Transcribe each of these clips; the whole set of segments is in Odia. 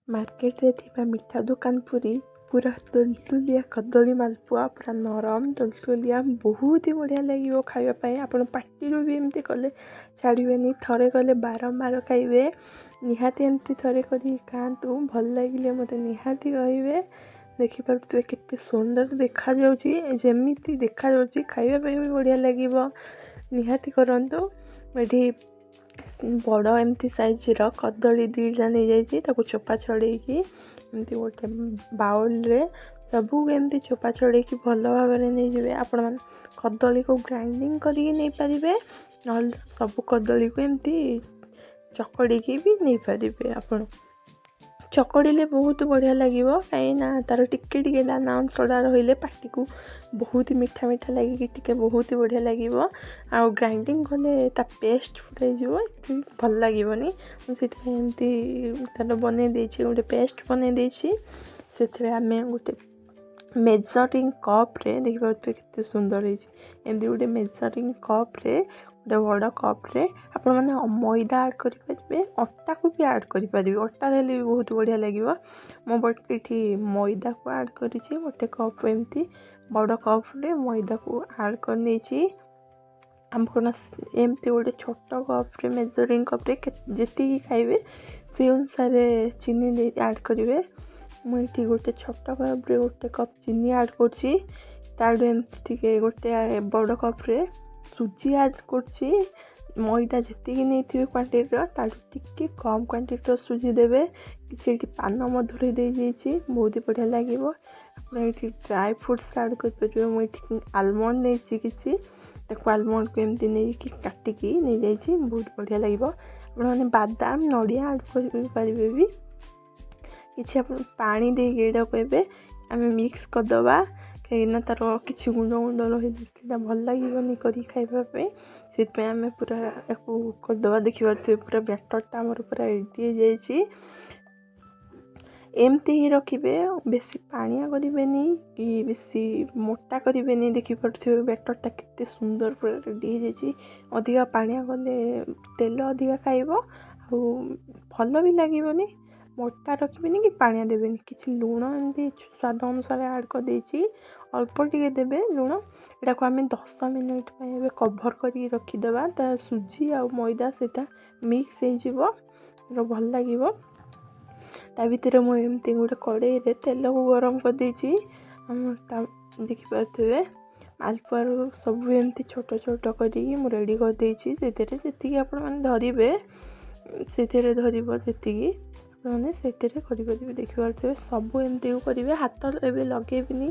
ମାର୍କେଟରେ ଥିବା ମିଠା ଦୋକାନ ପରି ପୁରା ତୁଲତୁଲିଆ କଦଳୀ ମାଲପୁଆ, ପୁରା ନରମ ତୁଲତୁଲିଆ, ବହୁତ ହି ବଢ଼ିଆ ଲାଗିବ ଖାଇବା ପାଇଁ। ଆପଣ ପାଟିରୁ ବି ଏମିତି କଲେ ଛାଡ଼ିବେନି, ଥରେ କଲେ ବାରମ୍ବାର ଖାଇବେ। ନିହାତି ଏମିତି ଥରେ କରିକି ଖାଆନ୍ତୁ, ଭଲ ଲାଗିଲେ ମୋତେ ନିହାତି କହିବେ। ଦେଖିପାରୁଥିବେ କେତେ ସୁନ୍ଦର ଦେଖାଯାଉଛି, ଯେମିତି ଦେଖାଯାଉଛି ଖାଇବା ପାଇଁ ବି ବଢ଼ିଆ ଲାଗିବ। ନିହାତି କରନ୍ତୁ। ଏଠି ବଡ଼ ଏମିତି ସାଇଜ୍ର କଦଳୀ 2ଟା ନେଇଯାଇଛି। ତାକୁ ଚୋପା ଛଡ଼େଇକି ଏମିତି ଗୋଟେ ବାଉଲରେ ସବୁ ଏମିତି ଚୋପା ଛଡ଼େଇକି ଭଲ ଭାବରେ ନେଇଯିବେ। ଆପଣମାନେ କଦଳୀକୁ ଗ୍ରାଇଣ୍ଡିଙ୍ଗ କରିକି ନେଇପାରିବେ, ନହେଲେ ସବୁ କଦଳୀକୁ ଏମିତି ଚକଡ଼ିକି ବି ନେଇପାରିବେ। ଆପଣ ଚକଡ଼ିଲେ ବହୁତ ବଢ଼ିଆ ଲାଗିବ, କାହିଁକିନା ତା'ର ଟିକେ ଟିକେ ଦାନା ଅଂଶଟା ରହିଲେ ପାଟିକୁ ବହୁତ ମିଠା ମିଠା ଲାଗିକି ଟିକେ ବହୁତ ବଢ଼ିଆ ଲାଗିବ। ଆଉ ଗ୍ରାଇଣ୍ଡିଙ୍ଗ କଲେ ତା ପେଷ୍ଟ ହେଇଯିବ, ଏତେ ଭଲ ଲାଗିବନି। ମୁଁ ସେଥିପାଇଁ ଏମିତି ତା'ର ବନେଇ ଦେଇଛି, ଗୋଟେ ପେଷ୍ଟ ବନେଇ ଦେଇଛି। ସେଥିରେ ଆମେ ଗୋଟେ ମେଜରିଂ କପ୍ରେ, ଦେଖିପାରୁଥିବେ କେତେ ସୁନ୍ଦର ହେଇଛି, ଏମିତି ଗୋଟେ ମେଜରିଂ କପ୍ରେ, ଗୋଟେ ବଡ଼ କପ୍ରେ ଆପଣମାନେ ମଇଦା ଆଡ଼୍ କରିପାରିବେ, ଅଟାକୁ ବି ଆଡ଼୍ କରିପାରିବେ। ଅଟା ଦେଲେ ବି ବହୁତ ବଢ଼ିଆ ଲାଗିବ। ମୁଁ ବଟ୍ ଏଠି ମଇଦାକୁ ଆଡ଼୍ କରିଛି। ଗୋଟେ କପ୍, ଏମିତି ବଡ଼ କପ୍ରେ ମଇଦାକୁ ଆଡ଼୍ କରିନେଇଛି। ଆପଣ ଏମିତି ଗୋଟେ ଛୋଟ କପ୍ରେ, ମେଜରିଂ କପ୍ରେ ଯେତିକି ଖାଇବେ ସେ ଅନୁସାରେ ଚିନି ଦେଇ ଆଡ଼୍ କରିବେ। ମୁଁ ଏଠି ଗୋଟେ ଛୋଟ କପ୍ରେ ଗୋଟେ କପ୍ ଚିନି ଆଡ଼୍ କରୁଛି। ତାଠୁ ଏମିତି ଟିକେ ଗୋଟେ ବଡ଼ କପ୍ରେ ସୁଜି ଆଡ଼୍ କରୁଛି। ମଇଦା ଯେତିକି ନେଇଥିବେ କ୍ୱାଣ୍ଟିଟିର, ତାଠୁ ଟିକେ କମ୍ କ୍ୱାଣ୍ଟିଟିର ସୁଜି ଦେବେ। କିଛି ଏଠି ପାନ ମଧୁରୀ ଦେଇଯାଇଛି, ବହୁତ ବଢ଼ିଆ ଲାଗିବ। ଆପଣ ଏଠି ଡ୍ରାଏ ଫ୍ରୁଟ୍ସ ଆଡ଼୍ କରିପାରିବେ। ମୁଁ ଏଠି ଆଲମଣ୍ଡ ନେଇଛି କିଛି, ତାକୁ ଆଲମଣ୍ଡକୁ ଏମିତି ନେଇକି କାଟିକି ନେଇଯାଇଛି, ବହୁତ ବଢ଼ିଆ ଲାଗିବ। ଆପଣମାନେ ବାଦାମ, ନଡ଼ିଆ ଆଡ଼୍ କରିପାରିବେ ବି। କିଛି ଆପଣ ପାଣି ଦେଇକି ଏଇଟାକୁ ଏବେ ଆମେ ମିକ୍ସ କରିଦେବା, କାହିଁକିନା ତା'ର କିଛି ଗୁଣ୍ଡ ଗୁଣ୍ଡ ରହିଲେ ସେଇଟା ଭଲ ଲାଗିବନି କରିକି ଖାଇବା ପାଇଁ। ସେଥିପାଇଁ ଆମେ ପୁରା ୟାକୁ କରିଦେବା। ଦେଖିପାରୁଥିବେ ପୁରା ବ୍ୟାଟର୍ଟା ଆମର ପୁରା ରେଡ଼ି ହେଇଯାଇଛି। ଏମିତି ହିଁ ରଖିବେ, ବେଶୀ ପାଣିଆ କରିବେନି କି ବେଶୀ ମୋଟା କରିବେନି। ଦେଖିପାରୁଥିବେ ବ୍ୟାଟର୍ଟା କେତେ ସୁନ୍ଦର ପୁରା ରେଡ଼ି ହେଇଯାଇଛି। ଅଧିକା ପାଣିଆ କଲେ ତେଲ ଅଧିକା ଖାଇବ ଆଉ ଭଲ ବି ଲାଗିବନି। ମୋଟା ରଖିବେନି କି ପାଣିଆ ଦେବେନି। କିଛି ଲୁଣ ଏମିତି ସ୍ୱାଦ ଅନୁସାରେ ଆଡ଼୍ କରିଦେଇଛି, ଅଳ୍ପ ଟିକେ ଦେବେ ଲୁଣ। ଏଟାକୁ ଆମେ 10 ମିନିଟ୍ ପାଇଁ ଏବେ କଭର୍ କରିକି ରଖିଦେବା। ତା ସୁଜି ଆଉ ମଇଦା ସେଇଟା ମିକ୍ସ ହେଇଯିବ, ଭଲ ଲାଗିବ। ତା ଭିତରେ ମୁଁ ଏମିତି ଗୋଟେ କଡ଼େଇରେ ତେଲକୁ ଗରମ କରିଦେଇଛି। ତା ଦେଖିପାରୁଥିବେ ମାଲପୁଆରୁ ସବୁ ଏମିତି ଛୋଟ ଛୋଟ କରିକି ମୁଁ ରେଡ଼ି କରିଦେଇଛି। ସେଥିରେ ଯେତିକି ଆପଣମାନେ ଧରିବେ, ସେଥିରେ ଧରିବ ଯେତିକି ଆପଣମାନେ ସେଥିରେ କରିପାରିବେ। ଦେଖିପାରୁଥିବେ ସବୁ ଏମିତି କରିବେ। ହାତ ଏବେ ଲଗେଇବେନି,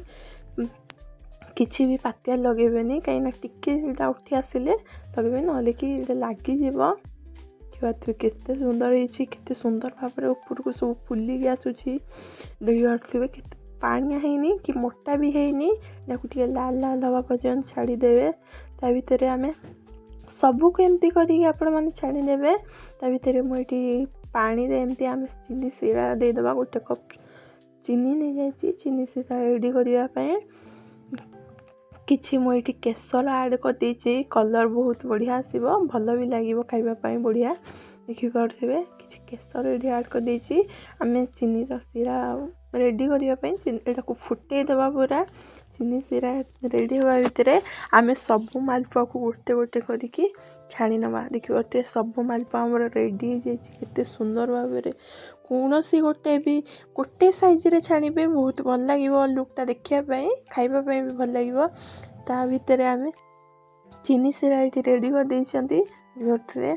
କିଛି ବି ପାତିଆ ଲଗେଇବେନି, କାହିଁକିନା ଟିକେ ସେଇଟା ଉଠି ଆସିଲେ ଲଗେଇବେ, ନହେଲେ କି ଏଇଟା ଲାଗିଯିବ। ଦେଖିପାରୁଥିବେ କେତେ ସୁନ୍ଦର ହେଇଛି, କେତେ ସୁନ୍ଦର ଭାବରେ ଉପରକୁ ସବୁ ଫୁଲିକି ଆସୁଛି। ଦେଖିପାରୁଥିବେ କେତେ ପାଣିଆ ହେଇନି କି ମୋଟା ବି ହେଇନି। ତାକୁ ଟିକେ ଲାଲ ଲାଲ ହେବା ପର୍ଯ୍ୟନ୍ତ ଛାଡ଼ିଦେବେ। ତା ଭିତରେ ଆମେ ସବୁକୁ ଏମିତି କରିକି ଆପଣମାନେ ଛାଣିନେବେ। ତା ଭିତରେ ମୁଁ ଏଠି ପାଣିରେ ଏମିତି ଆମେ ଚିନି ଶିରା ଦେଇଦେବା। ଗୋଟେ କପ୍ ଚିନି ନେଇଯାଇଛି ଚିନି ଶିରା ରେଡ଼ି କରିବା ପାଇଁ। କିଛି ମୁଁ ଏଇଠି କେଶର ଆଡ଼୍ କରିଦେଇଛି, କଲର୍ ବହୁତ ବଢ଼ିଆ ଆସିବ, ଭଲ ବି ଲାଗିବ ଖାଇବା ପାଇଁ ବଢ଼ିଆ। ଦେଖିପାରୁଥିବେ କିଛି କେଶର ଏଇଠି ଆଡ଼୍ କରିଦେଇଛି। ଆମେ ଚିନିର ଶିରା ରେଡ଼ି କରିବା ପାଇଁ ଏଟାକୁ ଫୁଟେଇ ଦେବା ପୁରା। ଚିନି ଶିରା ରେଡ଼ି ହେବା ଭିତରେ ଆମେ ସବୁ ମାଲପୁଆକୁ ଗୋଟେ ଗୋଟେ କରିକି ଛାଣି ନେବା। ଦେଖିପାରୁଥିବେ ସବୁ ମାଲପୁଆ ଆମର ରେଡ଼ି ହେଇଯାଇଛି କେତେ ସୁନ୍ଦର ଭାବରେ। କୌଣସି ଗୋଟେ ବି ଗୋଟେ ସାଇଜ୍ରେ ଛାଣିବେ, ବହୁତ ଭଲ ଲାଗିବ ଲୁକ୍ଟା ଦେଖିବା ପାଇଁ, ଖାଇବା ପାଇଁ ବି ଭଲ ଲାଗିବ। ତା ଭିତରେ ଆମେ ଚିନି ଶିରା ଏଇଠି ରେଡ଼ି କରିଦେଇଛନ୍ତି। ଦେଖିପାରୁଥିବେ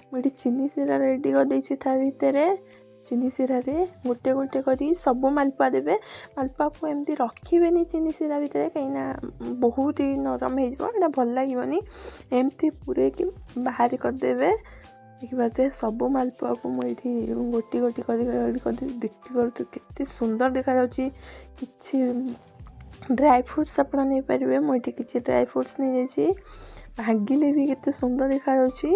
ମୁଁ ଏଠି ଚିନି ଶିରା ରେଡ଼ି କରିଦେଇଛି। ତା ଭିତରେ ଚିନି ଶିରାରେ ଗୋଟେ ଗୋଟେ କରି ସବୁ ମାଲପୁଆ ଦେବେ। ମାଲପୁଆକୁ ଏମିତି ରଖିବେନି ଚିନି ଶିରା ଭିତରେ, କାହିଁକିନା ବହୁତ ହି ନରମ ହେଇଯିବ, ଏଇଟା ଭଲ ଲାଗିବନି। ଏମିତି ପୂରେଇକି ବାହାରି କରିଦେବେ। ଦେଖିପାରୁଥିବେ ସବୁ ମାଲପୁଆକୁ ମୁଁ ଏଇଠି ଗୋଟି ଗୋଟି କରି ରେଡ଼ି କରିଦେବି। ଦେଖିପାରୁଥିବେ କେତେ ସୁନ୍ଦର ଦେଖାଯାଉଛି। କିଛି ଡ୍ରାଏ ଫ୍ରୁଟ୍ସ ଆପଣ ନେଇପାରିବେ। ମୁଁ ଏଠି କିଛି ଡ୍ରାଏ ଫ୍ରୁଟ୍ସ ନେଇଯାଇଛି। ଭାଙ୍ଗିଲେ ବି କେତେ ସୁନ୍ଦର ଦେଖାଯାଉଛି।